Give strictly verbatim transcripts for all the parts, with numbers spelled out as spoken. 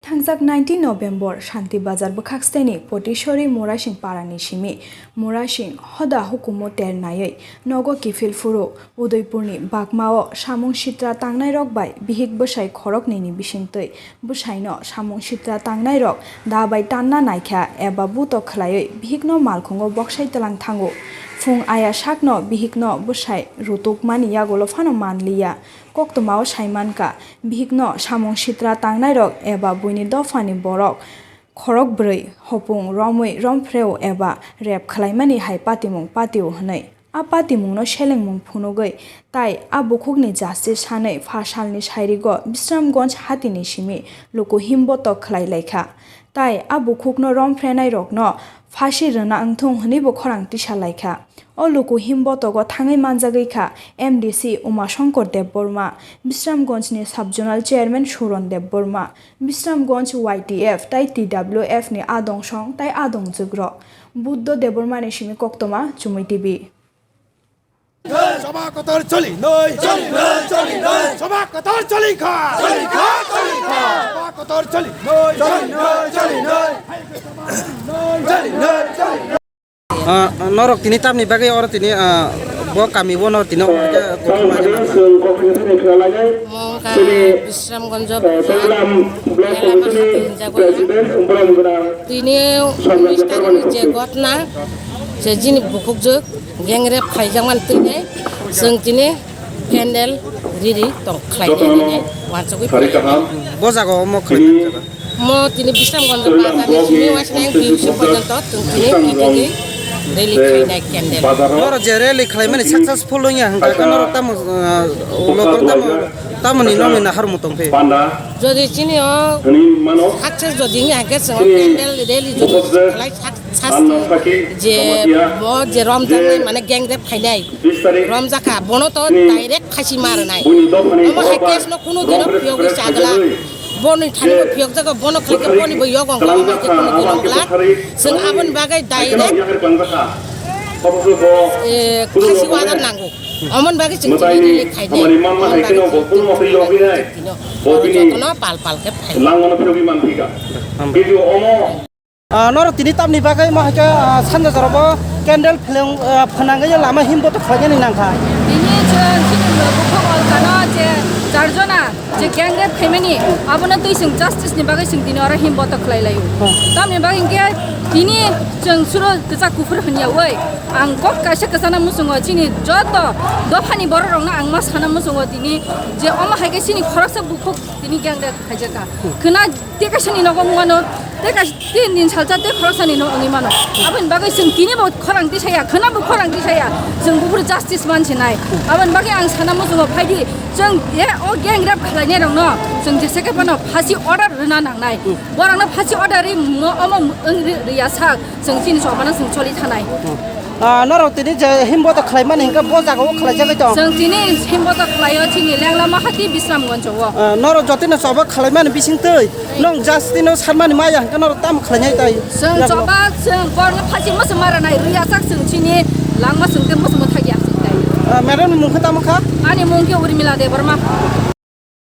Thangjak nineteen November, Shanti Bazar bwkhaksteni Potishori Murasing parani simi Murasing hoda hukumu ter naiwi nogo kiphil phuru Udaipurni Bagmao samung sitra tangnairok bai bihik bwsai khoroknwini bisingtwi bwsaino samung sitra tangnairok da bai tanna naikha eba buto khwlaiwi bihikno malkhungo boksai twlang thango. Phung aya sakno bihikno bwsai rutukmani yagulo phano manliya. Koktwmao saimankha, bihikno samung sitra tangnairok eba buini dophani borok khorokbrwi hopung romwi romphreo eba rep khlaimani hai patimung patio hwnwi. A patimungno selengmung phunugwi tai a bukhukni justice sanwi pha salni sairigo Bisramganj hatini simi luku himbotok khlai laikha. Tai a bukhukno romphrenairokno phasi rwna wngthung hwnwibo khorang tisa laikha. O luku himbotogo thangwi manjagwi kha M D C Umashankar Debbarma, Bisramganjni Sub-Zonal Chairman Suron Debbarma, Bisramganj Y T F tai T W F ni adong song tai adong jwkrok. Buddho Debbarmani simi koktwma, Chumui T V. সভা কতর চলি নয়, চলি নয়, চলি নয়। সভা কতর চলি খা, চলি খা, চলি খা। সভা কতর চলি নয়, চলি নয়, চলি নয়। চলি নয়, চলি নয়। Ah, norok tini tamni bagwi oro tini, ah, bo kami bo norok tini omo hai khe kothoma khe nang kha. Mongkha Bisramganj bazar, Mela Mahato hinjago. Tini unis tarikni je ghotna, je jini bukhukjwk, gang rape khaijakmani twi chwng tini candle riri tong khlainai nini uansugwi. Bo jaga o omo khlainai. Mo tini Bisramganj bazar ni simi waisnai B M C porjonto chwng tini kitingwi rally khlainai candle. Noro je rally khlaimani successful wngya hwnkha khe noro tamo, ah, ulo tamo, tamo ni nongni nahar muitu tongphi. Jodi chini o success jodi wngya hwnkhe chwng candle rally jodi khlai sak-, sasti je bo je romjaknai mane gang rape khainai romjakha bono to direct phasi ma rwnai. Omo hai case no kunu dino phiyogwi chagla. Boni thani bo phiyok jago, bono khlai khe boni bo yokong kha, omo hai khe kunu dino glak. Chwng aboni bagwi direct, eh, khasi order nango. Omoni bagwi chwng tini rally khainai. Omoni bagwi chwng tini jotono pal pal khe phai. Ah, norok tini tamni bagwi ma hai khe, ah, sanja jora bo candle phleng, ah, phnangwi lama himbotok khlainani nang kha. Tini chwng chini bukhuk alkano je charjona je gang rape khaimani abono twi chwng justice ni bagwi chwng tini oro himbotok khlai laio. Hmm. Tamni bagwi hinkhe tini chwng suro kwchak kuphur hwnyaui ang kok kaisa kwchana muchungo chini joto dophani borok rokno ang ma sana muchungo tini je omo hai khe chini khoroksa bukhuk tini gang rape khaijak kha. Hmm. Khwna Tei kaisani nogo wngmano, tei kaisa tin din salsa tei khoroksani no wngwi mano. Aboni bagwi chwng tini bo khorang tisaya, khwna bo khorang tisaya, chwng buphuru justice mansinai. Aboni bagwi ang sana muchungo phaidi, chwng e o gang rape khlainai rokno chwng jesa khe phano phasi order rwna nangnai. Borokno phasi order ri mo omo wng ri-, riya sak chwng chini chobano chwng choli thanai. Ah, norok tini je himbotok khlaimani hinkhe bo jaga o khlaijagwi tong. Chwng tini himbotok khlaio chini Lengla Mahati Bisramganj o. Ah, norok jotino choba khlaimani bisingtwi nwng just tino sanmani maya hinkhe norok tamo khlainai tai? Chwng choba chwng borno phasi muchung maranai rwya sak chwng chini langma chwng tei muchung thagya chwng tai. Ah, madam ni mung khe tamo kha? Ani mung khe Urmila Debbarma.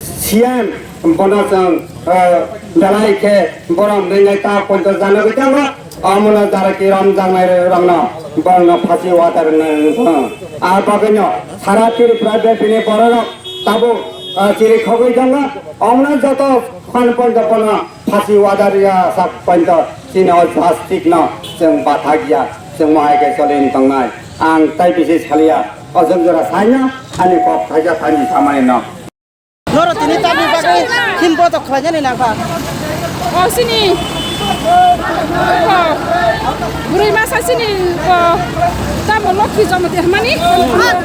C M bono chwng, eh, belai khe borom rinai ta ponto janagwi thango. Omono jara ki romjaknai rokno borokno phasi order rwna wngkha. A bagwino sara Tripura bepini bororok tabuk, eh, chiri khogwi tongo. Omono joto khon ponto bono phasi order rwya sak ponto chini o justice no chwng bathakya, chwng mohai khe choli tongnai. Ang tai bisi salia, o jwk jora saino ani kok thaisa thani samani no. Norok tini tamni bagwi himbotok khlainani nangkha? O sini, o, bwrwi masa sini, o, tamo Lokhi Jamatia hwnmani,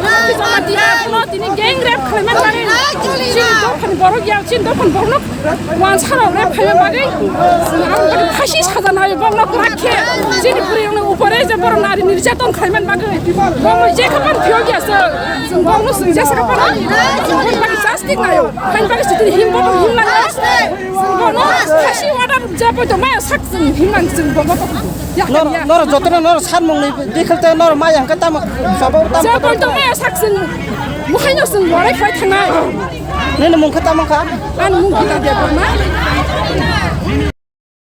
Lokhi Jamatia no tini gang rape khlaimani bagwi chini dophani borok ya, chini dophani borokno wansarok rape khlaimani bagwi, chwng aboni bagwi phasi saja nai, borokno kwrak khe chini bwrwi rokni upore je borok nari nirjaton khlaimani bagwi, borokno jekha phano phiyok ya se. Chwng bokno chwng jesa khe phano, chwng bokno justice naio. Hain bagwi se tini himbotok himnani. Chwng bokno phasi order je poito maya sak chwng himnani chwng bokno. Nor-, norok jotono norok sanmungni bikhalte norok maya hwnkhe tamo choba tamo je poito maya sak chwng muhaino chwng lorai khlai thangnai. Nini mung khe tamo kha? Ani mung khe ta Debbarma.